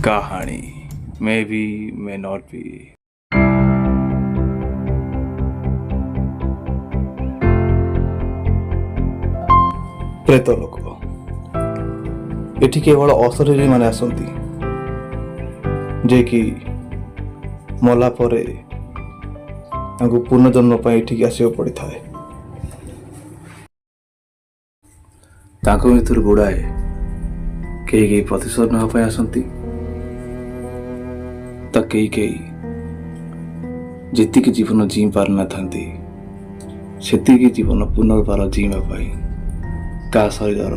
କାହାଣୀ May be May not ବି। ପ୍ରେତ ଲୋକ ଏଠି କେବଳ ଅଶରୀରୀ ମାନେ ଆସନ୍ତି, ଯିଏକି ମଲା ପରେ ତାଙ୍କୁ ପୁନର୍ଜନ୍ମ ପାଇଁ ଏଠିକି ଆସିବାକୁ ପଡ଼ିଥାଏ। ତାଙ୍କ ଭିତରୁ ଗୁଡ଼ାଏ କେହି କେହି ପ୍ରତିଶୋଧ ନେବା ପାଇଁ ଆସନ୍ତି ତ କେହି କେହି ଯେତିକି ଜୀବନ ଜିଇଁ ପାରିନଥାନ୍ତି ସେତିକି ଜୀବନ ପୁନର୍ବାର ଜିଇଁବା ପାଇଁ କାହା ଶରୀରର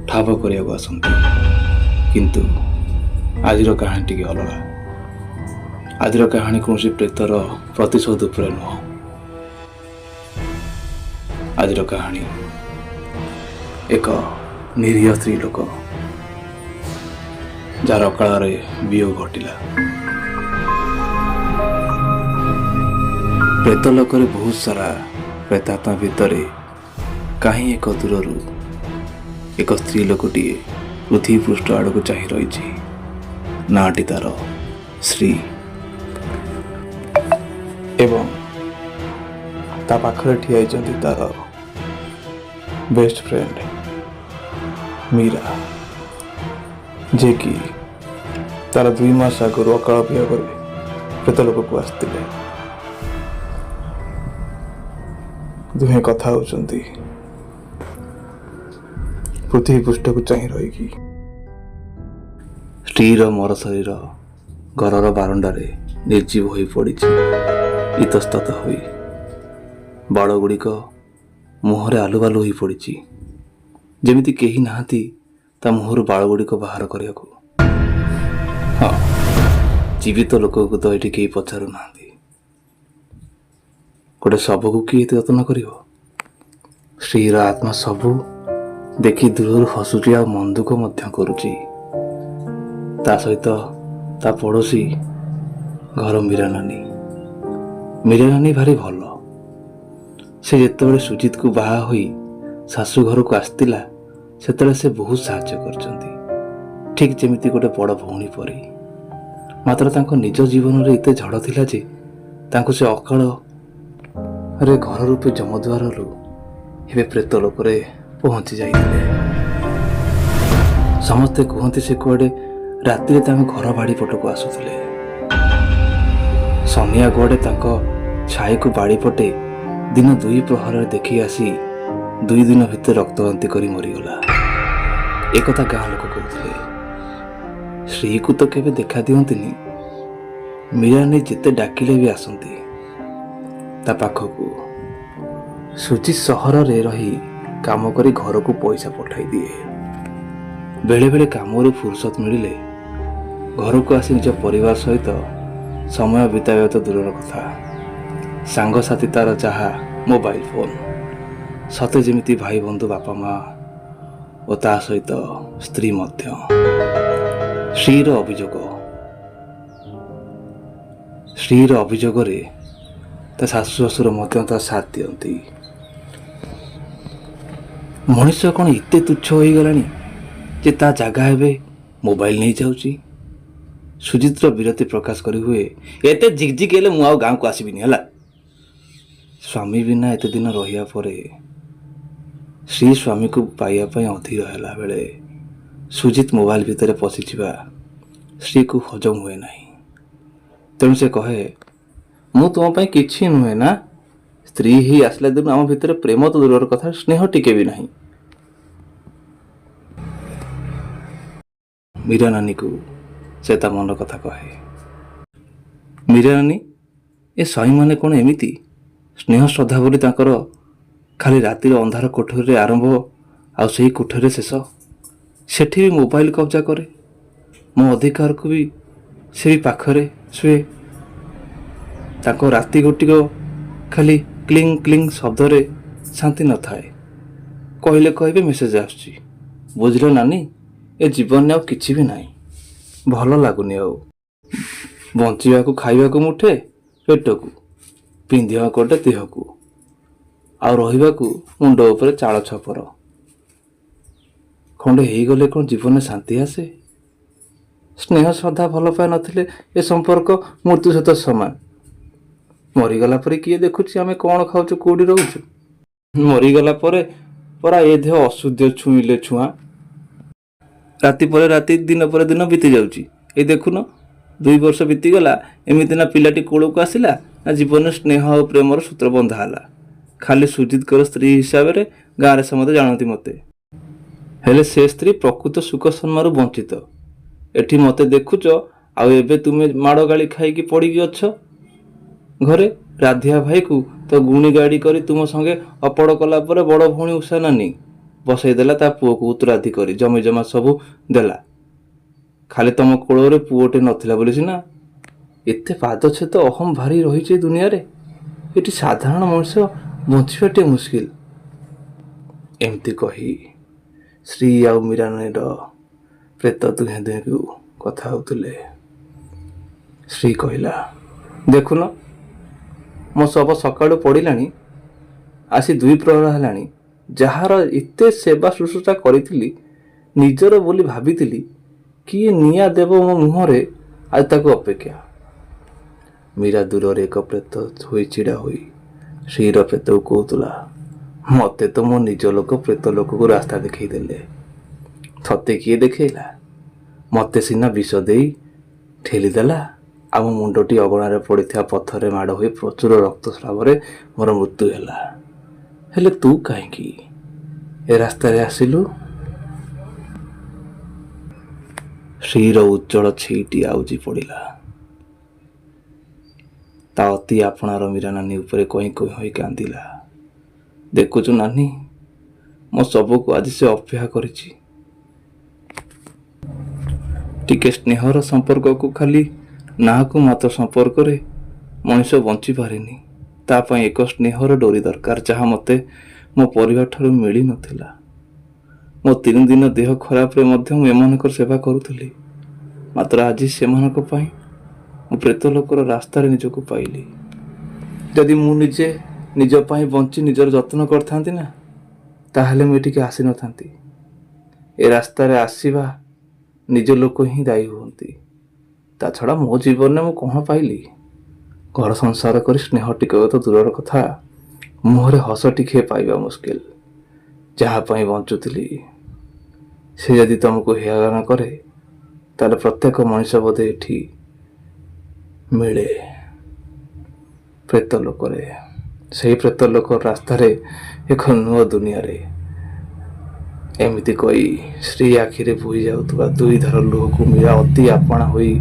ଠାବ କରିବାକୁ ଆସନ୍ତି। କିନ୍ତୁ ଆଜିର କାହାଣୀ ଟିକେ ଅଲଗା। ଆଜିର କାହାଣୀ କୌଣସି ପ୍ରେତର ପ୍ରତିଶୋଧ ଉପରେ ନୁହଁ। ଆଜିର କାହାଣୀ ଏକ ନିରୀହ ସ୍ତ୍ରୀ ଲୋକ, ଯାହାର ଅକାଳରେ ବିୟୋଗ ଘଟିଲା। ପ୍ରେତ ଲୋକରେ ବହୁତ ସାରା ପ୍ରେତାତ୍ମା ଭିତରେ କାହିଁ ଏକ ଦୂରରୁ ଏକ ସ୍ତ୍ରୀ ଲୋକଟିଏ ପୃଥିବୀ ପୃଷ୍ଠ ଆଡ଼କୁ ଚାହିଁ ରହିଛି। ନାଁଟି ତାର ଶ୍ରୀ ଏବଂ ତା ପାଖରେ ଠିଆ ହେଇଛନ୍ତି ତାର ବେଷ୍ଟ ଫ୍ରେଣ୍ଡ ମୀରା, ଯିଏକି ତାର 2 ମାସ ଆଗରୁ ଅକାଳ ବିୟୋଗରେ ପ୍ରେତ ଲୋକକୁ ଆସିଥିଲେ। ଦୁହେଁ କଥା ହେଉଛନ୍ତି ପୃଥିବୀ ପୃଷ୍ଠକୁ ଚାହିଁ ରହିକି। ସ୍ତ୍ରୀର ମର ଶରୀର ଘରର ବାରଣ୍ଡାରେ ନିର୍ଜୀବ ହୋଇ ପଡ଼ିଛି ଇତସ୍ତତ ହୋଇ। ବାଳ ଗୁଡ଼ିକ ମୁହଁରେ ଆଲୁବାଲୁ ହୋଇ ପଡ଼ିଛି, ଯେମିତି କେହି ନାହାନ୍ତି ତା ମୁହଁରୁ ବାଳ ଗୁଡ଼ିକ ବାହାର କରିବାକୁ। ହଁ, ଜୀବିତ ଲୋକକୁ ତ ଏଠି କେହି ପଚାରୁନାହାନ୍ତି, ଗୋଟେ ଶବକୁ କିଏ ଏତେ ଯତ୍ନ କରିବ? ସ୍ତ୍ରୀର ଆତ୍ମା ସବୁ ଦେଖି ଦୂରରୁ ହସୁଛି ଆଉ ମନ ଦୁଃଖ ମଧ୍ୟ କରୁଛି। ତା ସହିତ ତା ପଡ଼ୋଶୀ ଘର ମୀରା ନାନୀ। ମୀରା ନାନୀ ଭାରି ଭଲ। ସେ ଯେତେବେଳେ ସୁଜିତକୁ ବାହା ହୋଇ ଶାଶୁ ଘରକୁ ଆସିଥିଲା, ସେତେବେଳେ ସେ ବହୁତ ସାହାଯ୍ୟ କରିଛନ୍ତି, ଠିକ୍ ଯେମିତି ଗୋଟେ ବଡ଼ ଭଉଣୀ ପରି। ମାତ୍ର ତାଙ୍କ ନିଜ ଜୀବନରେ ଏତେ ଝଡ଼ ଥିଲା ଯେ ତାଙ୍କୁ ସେ ଅକାଳରେ ଘର ରୂପେ ଯମଦ୍ୱାରରୁ ଏବେ ପ୍ରେତ ଲୋକରେ ପହଞ୍ଚି ଯାଇଥିଲେ। ସମସ୍ତେ କୁହନ୍ତି ସେ କୁଆଡ଼େ ରାତିରେ ତାଙ୍କ ଘର ବାଡ଼ି ପଟକୁ ଆସୁଥିଲେ। ସନିଆ କୁଆଡ଼େ ତାଙ୍କ ଛାଇକୁ ବାଡ଼ି ପଟେ ଦିନ ଦୁଇ ପ୍ରହରରେ ଦେଖି ଆସି 2 ଦିନ ଭିତରେ ରକ୍ତବାନ୍ତି କରି ମରିଗଲା। ଏକଥା ଗାଁ ଲୋକ କହୁଥିଲେ। ସ୍ତ୍ରୀକୁ ତ କେବେ ଦେଖା ଦିଅନ୍ତିନି। ମୀରାନୀ ଯେତେ ଡାକିଲେ ବି ଆସନ୍ତି ତା ପାଖକୁ। ସୁଜିତ ସହରରେ ରହି କାମ କରି ଘରକୁ ପଇସା ପଠାଇ ଦିଏ। ବେଳେବେଳେ କାମରୁ ଫୁରସତ ମିଳିଲେ ଘରକୁ ଆସି ନିଜ ପରିବାର ସହିତ ସମୟ ବିତାଇବା ତ ଦୂରର କଥା, ସାଙ୍ଗସାଥି ତାର ଯାହା ମୋବାଇଲ ଫୋନ୍, ସତେ ଯେମିତି ଭାଇ ବନ୍ଧୁ, ବାପା ମା ଓ ତା ସହିତ ସ୍ତ୍ରୀ ମଧ୍ୟ। ସ୍ତ୍ରୀର ଅଭିଯୋଗରେ ତା ଶାଶୁ ଶ୍ୱଶୁର ମଧ୍ୟ ତା ସାଥ ଦିଅନ୍ତି। ମଣିଷ କ'ଣ ଏତେ ତୁଚ୍ଛ ହୋଇଗଲାଣି ଯେ ତା ଜାଗା ଏବେ ମୋବାଇଲ ନେଇଯାଉଛି? ସୁଜିତର ବିରକ୍ତି ପ୍ରକାଶ କରି ହୁଏ, ଏତେ ଝିକ୍ ଝିକ୍ ହେଲେ ମୁଁ ଆଉ ଗାଁକୁ ଆସିବିନି, ହେଲା। ସ୍ୱାମୀ ବିନା ଏତେ ଦିନ ରହିବା ପରେ ସ୍ତ୍ରୀ ସ୍ୱାମୀକୁ ପାଇବା ପାଇଁ ଅଧୀର ହେଲା ବେଳେ ସୁଜିତ ମୋବାଇଲ ଭିତରେ ପଶିଯିବା ସ୍ତ୍ରୀକୁ ହଜମ ହୁଏ ନାହିଁ। ତେଣୁ ସେ କହେ, ମୁଁ ତୁମ ପାଇଁ କିଛି ନୁହେଁ ନା? ସ୍ତ୍ରୀ ହେଇ ଆସିଲା ଦିନୁ ଆମ ଭିତରେ ପ୍ରେମ ତ ଦୂରର କଥା, ସ୍ନେହ ଟିକେ ବି ନାହିଁ। ମୀରା ନାନୀକୁ ସେ ତା ମନ କଥା କହେ। ମୀରା ନାନୀ, ଏ ସ୍ୱାମୀମାନେ କ'ଣ ଏମିତି ସ୍ନେହ ଶ୍ରଦ୍ଧା ବୋଲି ତାଙ୍କର ଖାଲି ରାତିର ଅନ୍ଧାର କୋଠରୀରେ ଆରମ୍ଭ ଆଉ ସେଇ କୋଠରୀରେ ଶେଷ। ସେଠି ବି ମୋବାଇଲ କବ୍ଜା କରେ। ମୋ ଅଧିକାରକୁ ବି ସେ ବି ପାଖରେ ଶୁଏ। ତାଙ୍କ ରାତି ଗୋଟିକ ଖାଲି କ୍ଲିଙ୍ଗ କ୍ଲିଙ୍ଗ ଶବ୍ଦରେ ଶାନ୍ତି ନଥାଏ। କହିଲେ କହିବେ ମେସେଜ ଆସୁଛି। ବୁଝିଲ ନାନୀ, ଏ ଜୀବନରେ ଆଉ କିଛି ବି ନାହିଁ, ଭଲ ଲାଗୁନି ଆଉ ବଞ୍ଚିବାକୁ। ଖାଇବାକୁ ମୁଠେ ପେଟକୁ, ପିନ୍ଧିବାକୁ ଗୋଟେ ଦେହକୁ, ଆଉ ରହିବାକୁ ମୁଣ୍ଡ ଉପରେ ଚାଳ ଛପର ଖଣ୍ଡେ ହେଇଗଲେ କ'ଣ ଜୀବନରେ ଶାନ୍ତି ଆସେ? ସ୍ନେହ, ଶ୍ରଦ୍ଧା, ଭଲ ପାଇବା ନଥିଲେ ଏ ସମ୍ପର୍କ ମୃତ୍ୟୁ ସହିତ ସମାନ। ମରିଗଲା ପରେ କିଏ ଦେଖୁଛି ଆମେ କ'ଣ ଖାଉଛୁ, କେଉଁଠି ରହୁଛୁ? ମରିଗଲା ପରେ ପରା ଏ ଦେହ ଅଶୁଦ୍ଧ ଛୁଇଁଲେ ଛୁଆଁ। ରାତି ପରେ ରାତି, ଦିନ ପରେ ଦିନ ବିତି ଯାଉଛି। ଏଇ ଦେଖୁନ, 2 ବର୍ଷ ବିତିଗଲା। ଏମିତି ନା ପିଲାଟି କୋଳକୁ ଆସିଲା, ନା ଜୀବନରେ ସ୍ନେହ ଆଉ ପ୍ରେମର ସୂତ୍ର ବନ୍ଧା ହେଲା। ଖାଲି ସୁଜିତଙ୍କର ସ୍ତ୍ରୀ ହିସାବରେ ଗାଁରେ ସମସ୍ତେ ଜାଣନ୍ତି ମୋତେ। ହେଲେ ସେ ସ୍ତ୍ରୀ ପ୍ରକୃତ ସୁଖ ସମ୍ମାନରୁ ବଞ୍ଚିତ। ଏଠି ମୋତେ ଦେଖୁଛ, ଆଉ ଏବେ ତୁମେ ମାଡ଼ ଗାଳି ଖାଇକି ପଡ଼ିକି ଅଛ ଘରେ। ରାଧିଆ ଭାଇକୁ ତ ଗୁଣି ଗାଡ଼ି କରି ତୁମ ସଙ୍ଗେ ଅପଡ଼ କଲା ପରେ ବଡ଼ ଭଉଣୀ ଉଷା ନାନୀ ବସେଇ ଦେଲା ତା ପୁଅକୁ ଉତ୍ତରାଧିକାରୀ, ଜମି ଜମା ସବୁ ଦେଲା। ଖାଲି ତମ କୋଳରେ ପୁଅଟେ ନଥିଲା ବୋଲି ସିନା। ଏତେ ପାଦଛେଦ, ଅହମ ଭାରି ରହିଛି ଏ ଦୁନିଆରେ। ଏଠି ସାଧାରଣ ମଣିଷ ବଞ୍ଚିବା ଟିକେ ମୁସ୍କିଲ। ଏମିତି କହି ଶ୍ରୀ ଆଉ ମୀରାନୀର ପ୍ରେତ ଦୁହେଁ ଦୁହେଁକୁ କଥା ହେଉଥିଲେ। ଶ୍ରୀ କହିଲା, ଦେଖୁନ, ମୋ ଶବ ସକାଳୁ ପଡ଼ିଲାଣି, ଆସି ଦୁଇ ପ୍ରହର ହେଲାଣି। ଯାହାର ଏତେ ସେବା ଶୁଶ୍ରୂଷା କରିଥିଲି, ନିଜର ବୋଲି ଭାବିଥିଲି, କିଏ ନିଆଁ ଦେବ ମୋ ମୁହଁରେ? ଆଜି ତାକୁ ଅପେକ୍ଷା। ମୀରା ଦୂରରେ ଏକ ପ୍ରେତ ହୋଇ ଛିଡ଼ା ହୋଇ ଶ୍ରୀର ପ୍ରେତକୁ କହୁଥିଲା, ମୋତେ ତ ମୋ ନିଜ ଲୋକ ପ୍ରେତ ଲୋକକୁ ରାସ୍ତା ଦେଖେଇ ଦେଲେ। ତତେ କିଏ ଦେଖେଇଲା? ମୋତେ ସିନା ବିଷ ଦେଇ ଠେଲିଦେଲା, ଆଉ ମୋ ମୁଣ୍ଡଟି ଅଗଣାରେ ପଡ଼ିଥିବା ପଥରରେ ମାଡ଼ ହୋଇ ପ୍ରଚୁର ରକ୍ତସ୍ରାବରେ ମୋର ମୃତ୍ୟୁ ହେଲା। ହେଲେ ତୁ କାହିଁକି ଏ ରାସ୍ତାରେ ଆସିଲୁ? ଶ୍ରୀର ଉଜ୍ଜଳ ଛେଇଟି ଆଉଜି ପଡ଼ିଲା। ତା ଅତି ଆପଣାର ମୀରା ନାନୀ ଉପରେ କଇଁ କଇଁ ହୋଇ କାନ୍ଦିଲା। ଦେଖୁଛୁ ନାନୀ, ମୋ ଶବକୁ ଆଜି ସେ ଅପେକ୍ଷା କରିଛି। ଟିକେ ସ୍ନେହର ସମ୍ପର୍କକୁ, ଖାଲି ନାଁକୁ ମାତ୍ର ସମ୍ପର୍କରେ ମଣିଷ ବଞ୍ଚିପାରେନି। ତା ପାଇଁ ଏକ ସ୍ନେହର ଡୋରି ଦରକାର, ଯାହା ମୋତେ ମୋ ପରିବାରଠାରୁ ମିଳିନଥିଲା। ମୋ 3 ଦିନ ଦେହ ଖରାପରେ ମଧ୍ୟ ମୁଁ ଏମାନଙ୍କର ସେବା କରୁଥିଲି। ମାତ୍ର ଆଜି ସେମାନଙ୍କ ପାଇଁ ମୁଁ ପ୍ରେତ ଲୋକର ରାସ୍ତାରେ ନିଜକୁ ପାଇଲି। ଯଦି ମୁଁ ନିଜେ ନିଜ ପାଇଁ ବଞ୍ଚି ନିଜର ଯତ୍ନ କରିଥାନ୍ତି ନା, ତାହେଲେ ମୁଁ ଏଠିକି ଆସିନଥାନ୍ତି। ଏ ରାସ୍ତାରେ ଆସିବା ନିଜ ଲୋକ ହିଁ ଦାୟୀ ହୁଅନ୍ତି। ତା ଛଡ଼ା ମୋ ଜୀବନରେ ମୁଁ କ'ଣ ପାଇଲି? ଘର ସଂସାର କରି ସ୍ନେହ ଟିକକ ତ ଦୂରର କଥା, ମୁହଁରେ ହସ ଟିକିଏ ପାଇବା ମୁସ୍କିଲ। ଯାହା ପାଇଁ ବଞ୍ଚୁଥିଲି, ସେ ଯଦି ତମକୁ ହେୟଜ୍ଞାନ କରେ, ତାହେଲେ ପ୍ରତ୍ୟେକ ମଣିଷ ବୋଧେ ଏଠି ମିଳେ ପ୍ରେତ ଲୋକରେ, ସେଇ ପ୍ରେତ ଲୋକ ରାସ୍ତାରେ, ଏକ ନୂଆ ଦୁନିଆରେ। ଏମିତି କହି ଶ୍ରୀ ଆଖିରେ ବୋହି ଯାଉଥିବା ଦୁଇ ଧାର ଲୁହକୁ ମୀରା ଅତି ଆପଣା ହୋଇ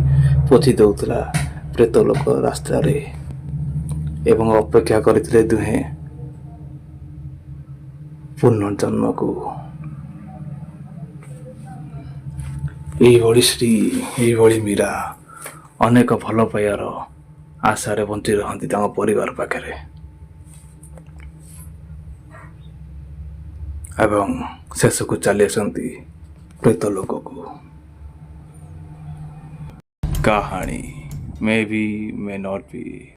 ପୋଛି ଦେଉଥିଲା ପ୍ରେତ ଲୋକ ରାସ୍ତାରେ ଏବଂ ଅପେକ୍ଷା କରିଥିଲେ ଦୁହେଁ ପୁନର୍ଜନ୍ମକୁ। ଏଇଭଳି ଶ୍ରୀ, ଏଇଭଳି ମୀରା ଅନେକ ଭଲ ପାଇବାର ଆଶାରେ ବଞ୍ଚି ରହନ୍ତି ତାଙ୍କ ପରିବାର ପାଖରେ ଏବଂ ଶେଷକୁ ଚାଲି ଆସନ୍ତି ପ୍ରେତ ଲୋକକୁ। କାହାଣୀ may be, may not be.